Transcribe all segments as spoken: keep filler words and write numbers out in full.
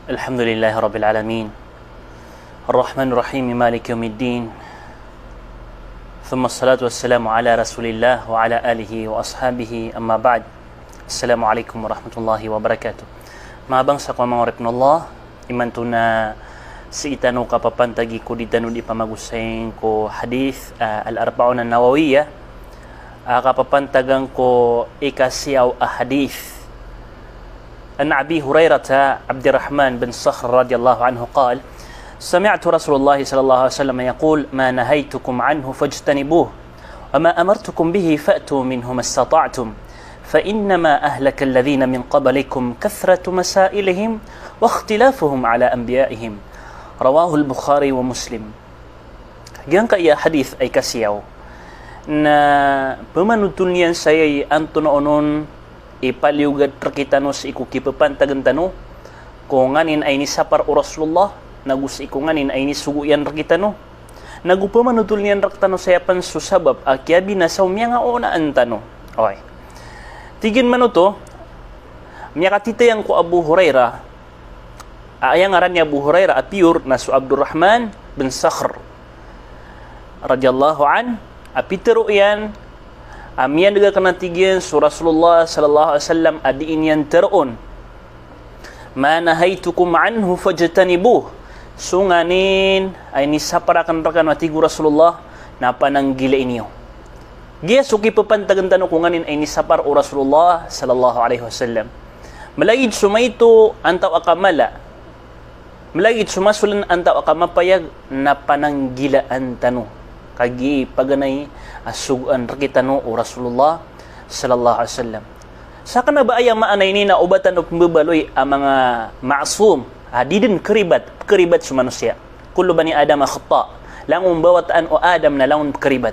Alhamdulillahi Rabbil Alamin. Ar-Rahmanir Rahim. Maliki Yawmiddin. Thumma salatu wassalamu ala Rasulillah wa ala alihi wa ashabihi, amma ba'd. Assalamu alaikum warahmatullahi wabarakatuh. Manga bangsa ko a manga oripen o Allah, imanto na sii tano kapapantagi ko di tano di pamagosay ko hadith, ah, Al-Arba'un An-Nawawiyah, ah, kapapantagan ko ikasiyaw a hadith. An Abi Hurairah Abdirrahman bin Sakhr radiyallahu anhu qal, sami'tu Rasulullah sallallahu alaihi wasallam yaqul, ma nahaytukum anhu fajtanibuh, wa ma amartukum bihi fa'tu minhu mastata'tum, fa innama ahlaka alladhina min qablikum kathratu masailihim wa ikhtilafuhum ala anbiya'ihim. Rawahul Bukhari wa Muslim. Giyangkaya hadith a ikasiyaw na pemanothol niyan saya i antonaa onon i paliogat rekitano sii ko kipepantagan tano ko nganin a inisapar o Rasulullah, nago sii ko nganin a inisogo iyan rekitano, nago pemanothol niyan rektano saya pen so sabap a kiyabinasa o miyangaonaan tano. Oway. Tig iyan manoto, miyakatitayan ko Abu Hurairah, a aya ngaran i Abu Hurairah a piyor na so Abdurrahman bin Sakhr radiyallahu anhu, a pitero iyan a miyandeg aken a tig iyan so Rasulullah sallallahu alaihi wasallam a dii niyan teroon, ma nahaytukum anhu fajtanibuh. So nganin a inisapar aken rekano a tig o Rasulullah na pananggilai niyo. Giya so kipepantagan tano ko nganin a inisapar o Rasulullah sallallahu alaihi wasallam. Malagid so maito antawaa ka mala, malagid so masolen antawaa ka mapayag, na pananggilaan tano. Kagiya paganay a sogoan rekitano o Rasulullah sallallahu alaihi wasallam. Sa kena ba aya maana ini na oba tano pembebaloy a manga ma'sum, a di den keribat, keribat so manosiya. Kullu bani Adam khata. Langon ba wata o Adam na langon pekeribat.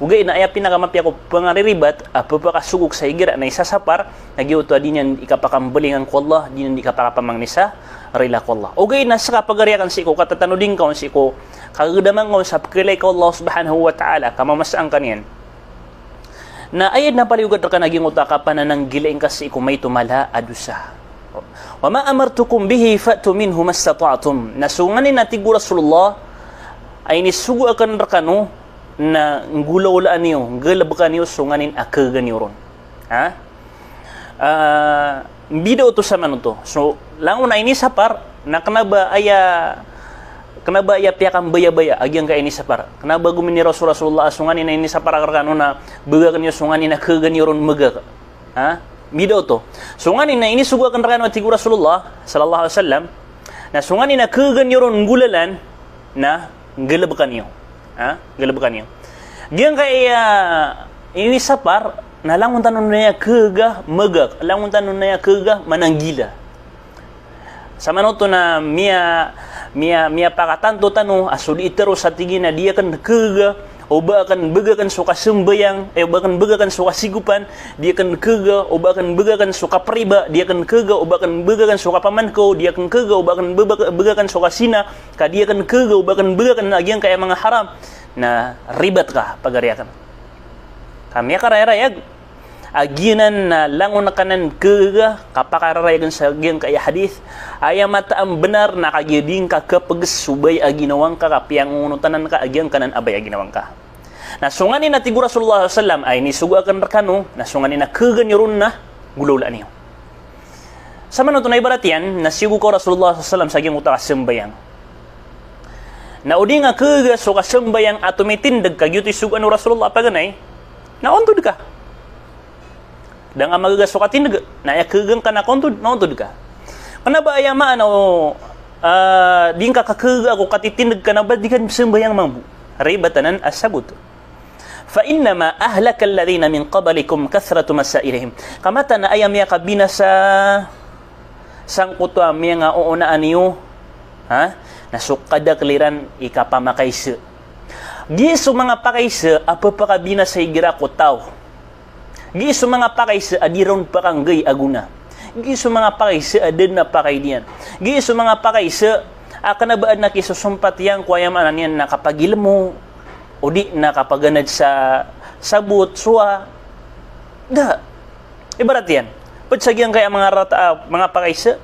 Ogaid na aya pinakamapiya ko pengariribat a pepakasogok sa igira na isasapar, na giyoto a di niyan di kapakambelingan ko Allah, di niyan di kapakapamangni sa rila ko Allah. Ogaid na seka pagari aken sii ko katatanodi ngka on, sii ko kagedaman ngka on sa pekelay ko Allah subhanahu wa ta'ala, ka mamasaan ka niyan. Na aya den a paliogat rekano a giyangkoto a kapanananggilai ngka sii ko maito mala a dosa. Wa ma amartukum bihi fa'tu minhu mastata'tum. Na so nganin a tig o Rasulullah a inisogo aken rekano na nggolawlaan iyo, nggalebeka niyo so nganin a kegega niyo ron. Ha? Ah, mbida oto sa manoto. So langon a inisapar, na kena ba aya, kena ba aya piyakambayabaya a giyangkaya inisapar. Kena ba gomini Rasul, Rasulullah, so nganin a inisapar aken rekano na bega aken iyo so nganin a kegega niyo ron megega. Ha? Mbida oto. So nganin a inisogo aken rekano a tig o Rasulullah sallallahu alaihi wasallam, na so nganin a kegega niyo ron nggolalan, na nggalebeka niyo. Ha? Nggalebeka niyo. Giyangkaya inisapar, na langon tano niyan kegega megega, langon tano niyan kegega mananggila. Sa manoto na miya, miya, miyapakatanto tano a so di tero sa tig iyan a di aken kegega oba aken bega aken so kasambayang, eh, oba aken bega aken so kasigopan, di aken kegega oba aken bega aken so kapriba, di aken kegega oba aken bega aken so kapamankaw, di aken kegega oba aken bega, bega aken so kasina, ka di aken kegega oba aken bega aken a giyangkaya manga haram. Na ribat ka pagari aken. Ka miyakarayarayag a giyanan na langon aken anan kegega, kapakararayagen sa giyangkaya hadith. Aya mataan a benar na kagiya di ngka kapeges so baya a ginawa ngka, ka piyangonotanan ka a giyangkanan a baya a ginawa ngka. Na so nganin a tig o Rasulullah sallallahu alaihi wasallam a inisogo aken rekano, na so nganin a kegega niyo ron na nggolawlaan iyo. Sa manoto na ibarat iyan na siyogo ka o Rasulullah sallallahu alaihi wasallam sa giyangkoto a kasambayang. Na o di nga kegega so kasambayang a tomitindeg ka giyoto i sogoan o Rasulullah a paganay, na ontod ka. Da nga magega so katindeg, na aya kegega ngka na kontod, na ontod ka. Kena ba aya maana o, ah, di ngka kakegega ko katitindeg ka na ba di ka sambayang mambo. Ribat anan a sagot. Fa innama ahlaka alladhina min qablikum kathratu masailihim. Ka mataan a aya miyakabinasa sangkoto a miyangaoonaan iyo, ha? Na so kadakel iran i kapamakaisa. Giya so manga pakaisa a pepakabinasa igira ko taw. Giya so manga pakaisa a di ron pakanggay a gona. Giya so manga pakaisa a da den a pakaidiyan. Giya so manga pakaisa a kena ba aden a kisosompatiyan ko aya maana niyan na kapagilmo, o di na kapaganad sa sabot, sowa. Da. Ibarat iyan, ped sa giyangkaya manga rata, ah, manga pakaisa,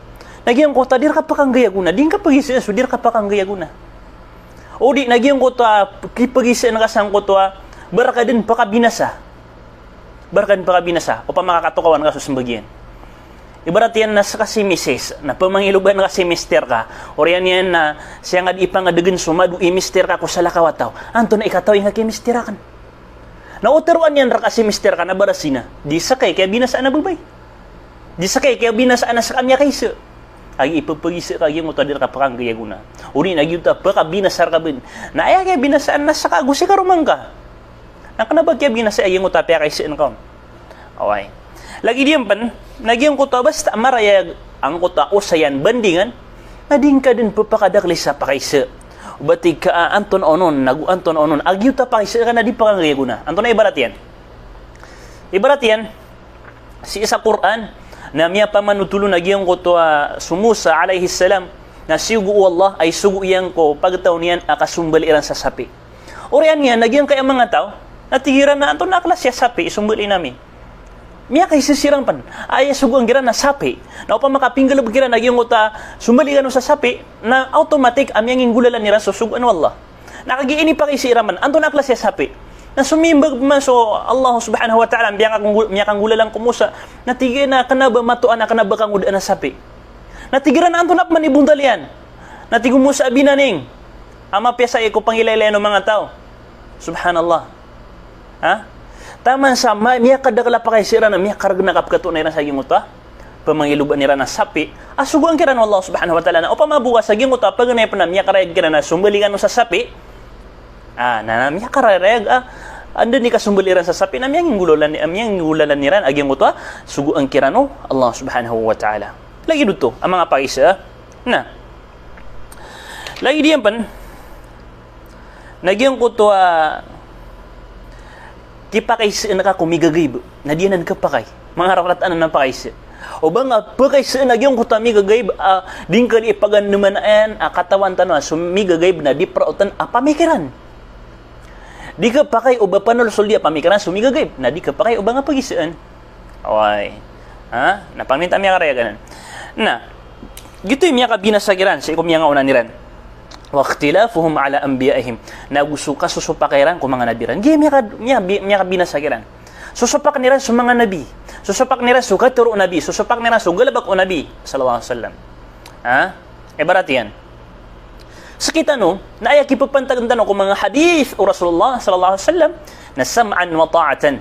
Na giyangkoto a di rka pkanggay a gona, di ngka pagiisaan so di rka pkanggay a gona. O di na giyangkoto a kipagiisaan ka sangkoto a ba rka dn pkabinasa. Ba rka dn pkabinasa, opama ka katokawan ka so smbag iyan. Ibarat iyan na ska si misis, na pmangiloban ka si mister ka. Oriyan iyan na siyangad ipangdgn so mado i mister ka ko salakaw a taw. Antonaa i katawi ngka ki mister akn? Na o tharoan iyan rka si mister ka na barasina, di ska i kiyabinasaan a babay. Di ska i kiyabinasaan a ska a miyakaiza. Agi ippapagiza ka giyangkoto a di rka pkanggay a gona. O di na giyoto a pkabinasa rka bn. Na aya kiyabinasaan na ska ago si karoma ngka. Na kna ba kiyabinasa a giyangkoto a piyakaizaan ka on. Oway. Lagid iyan pn, na giyangkoto a basta marayag angkoto a osayan bandingan, na di ngka dn pphakadakli sa pakaiza. Oba tig ka a antonaa onon, nago antonaa onon, a giyoto a pakaiza ka na di pkanggay a gona. Antonaa ibarat iyan? Ibarat iyan, sii sa Qur'an, na miyapamanotol on a giyangkoto a so Musa alayhis salam, na siyogo o Allah a isogo iyan ko pagtaw niyan a kasombali iran sa sapi. Oriyan iyan na giyangkaya manga taw, na tig iran a antonaa klasi a sapi i sombalin ami? Miyakaiza siran pn. Aya sogoan kiran na sapi. Na opama ka pinggalbk iran a giyangkoto a sombali kano sa sapi, na automatic a miyanginggolalan iran so sogoan o Allah. Na kagiya inipakaiza iran pn, antonaa klasi a sapi? Na somimbag pman so Allah subhanahu wa ta'ala, miyakanggo-, miyakanggolalan ko Musa, na tig iyan a kna ba matoan a kna ba kangodaan a sapi. Na tig iran a antonaa pman i bontal iyan? Na tig o Musa a binaning a mapiya sii ko pangilaylay o manga taw. Subhanallah. Ha? Taman sa ma-, miyakadakl a pakaiza iran a miyakargn a kapkhatoon iran sa giyangkoto a pmangiloban iran a sapi a sogoan kiran o Allah subhanahu wa ta'ala. Na opama bo ka sa giyangkoto a paganay pn a miyakarayag kiran a sombali kano sa sapi, a, na, na miyakarayag a, anda i kasombali iran sa sapi, na miyanginggolalan, miyanginggolalan iran a giyangkoto a sogoan kiran o Allah subhanahu wa ta'ala. Lagid oto a manga pakaiza. Na lagid iyan pn, na giyangkoto a kipakaizaan ka ko migagaib, na di anan kapakay. Manga rarata anan a pakaiza. O ba nga pakaizaan a giyangkoto a migagaib, a, di ngka di ipagandamanaan a katawan tano a so migagaib na di praotan a pamikiran. Di kapakay o ba panolsol di a pamikiran so migagaib, na di kapakay o ba nga pagiizaan. Oway. Ha? Na pangnin ta miyakarayag anan. Na giyoto i miyakabinasa kiran sii ko miyangaoona iran. Wa ikhtilafuhum ala anbiya'ihim. Na go so kasosopak iran ko manga nabi iran. Giya miyaka-, miya-, bi-, miyakabinasa kiran. Sosopak iran so manga nabi. Sosopak iran so katharo o nabi. Sosopak iran so galbk o nabi sallallahu alaihi wasallam. Ha? Ibarat iyan, sktano, na aya kipapantagn tano ko manga hadith o Rasulullah sallallahu alaihi wasallam, na sam'an wa ta'atan.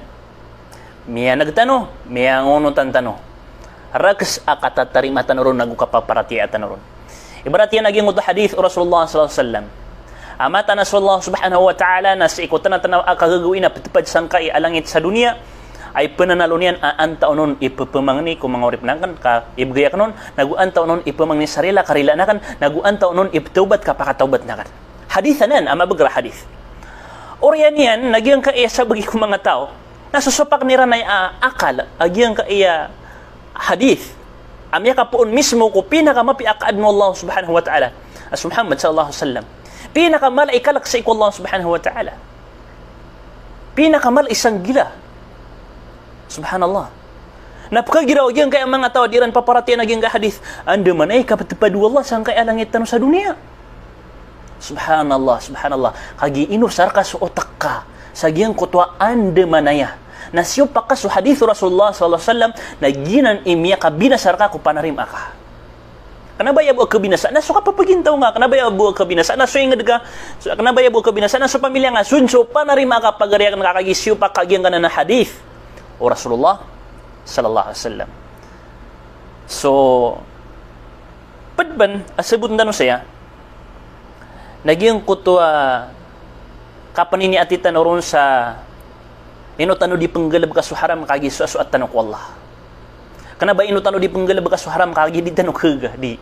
Miyan'g tano, miyangonotan tano. Rakhs a katatarima tano ron ago kapaparatiyaya tano ron. Ibarat iyan a giyangkoto a hadith o Rasulullah sallallahu alaihi wasallam a mataan a so Allah subhanahu wa ta'ala na sii ko tana-tana a kagagawii na ptpad sangkai a langit sa doniya, a ipnanalo niyan a antaa onon i pphamangni ko manga oripn akn ka ibgay akn on, nago antaa onon i pphamangni sa rila ka rilaan akn, nago antaa onon i pthawbat ka pakatawbatn akn. Hadith anan a mabagr a hadith. Oriyan iyan na giyangkaya sabagi ko manga taw na sosopakn iran a, a, akal a giyangkaya hadith a miyakapoon mismo ko pinakamapiya a kaadn o Allah subhanahu wa ta'ala, a so Muhammad sallallahu alaihi wasallam. Pinakamala i kalk sii ko Allah subhanahu wa ta'ala. Pinakamala i sanggila. Subhanallah. Na pkhagira o giyangkaya manga taw a di iran paparatiyayaan a giyangkaya hadith, andamanaya i kaptpad o Allah sangkaya langit tano sa doniya. Subhanallah, subhanallah. Kagiya inosar ka so otak ka sa giyangkoto a andamanaya. Na siyopak ka so hadith o Rasulullah sallallahu alaihi wasallam, na giyanan i miyakabinasa rka ko panarima ka. Kna ba aya bo a kabinasa na so kapapagintaw nga, kna ba aya bo a kabinasa na so ingd ka, so, kna ba aya bo a kabinasa na so pamilya nga, so, so panarima ka, pagari akn ka kagiya siyopak ka giyangkanan a hadith o Rasulullah sallallahu alaihi wasallam. So, pd pn a sabotn tano saya, na giyangkoto a kapniniyati tano ron sa ino tano di pnggalbka so haram kagiya soasoat tano ko Allah. Kna ba ino tano di pnggalbka so haram kagiya di tano khaga, di.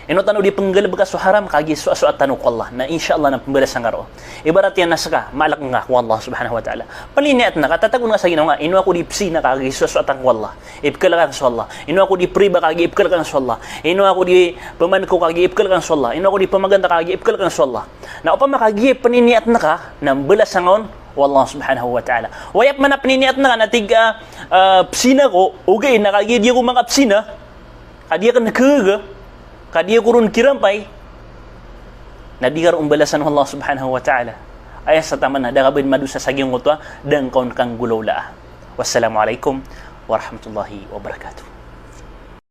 Ino tano di pnggalbka so haram kagiya soasoat tano ko Allah. Na insha Allah na pmbalasan ka roo. Ibarat iyan na ska, maalk ngka ko Allah subhanahu wa ta'ala. Pniniyatn ka, tatagoon ka sa ginawa nga, ino ako di pzina kagiya soasoat ako ko Allah. Ipkhalk akn so Allah. Ino ako di priba kagiya ipkhalk akn so Allah. Ino ako di pmankaw kagiya ipkhalk akn so Allah. Ino ako di pmaganta kagiya ipkhalk akn so Allah. Na opama kagiya pniniyatn ka, na mbalasan ka on o Allah subhanahu wa ta'ala. Oway, opama na pniniyatn ka na tig ka, ah, pzina ako, ogaid na kagiya di ako makapzina, ka di akn khaga, Ka di ako ron kirampay, na di ka ron balasan o Allah subhanahu wa ta'ala. Aya sa taman na da ka ba madosa sa giyangkoto a da ngka on kanggolawlaa. Wassalamu alaikum warahmatullahi wabarakatuh.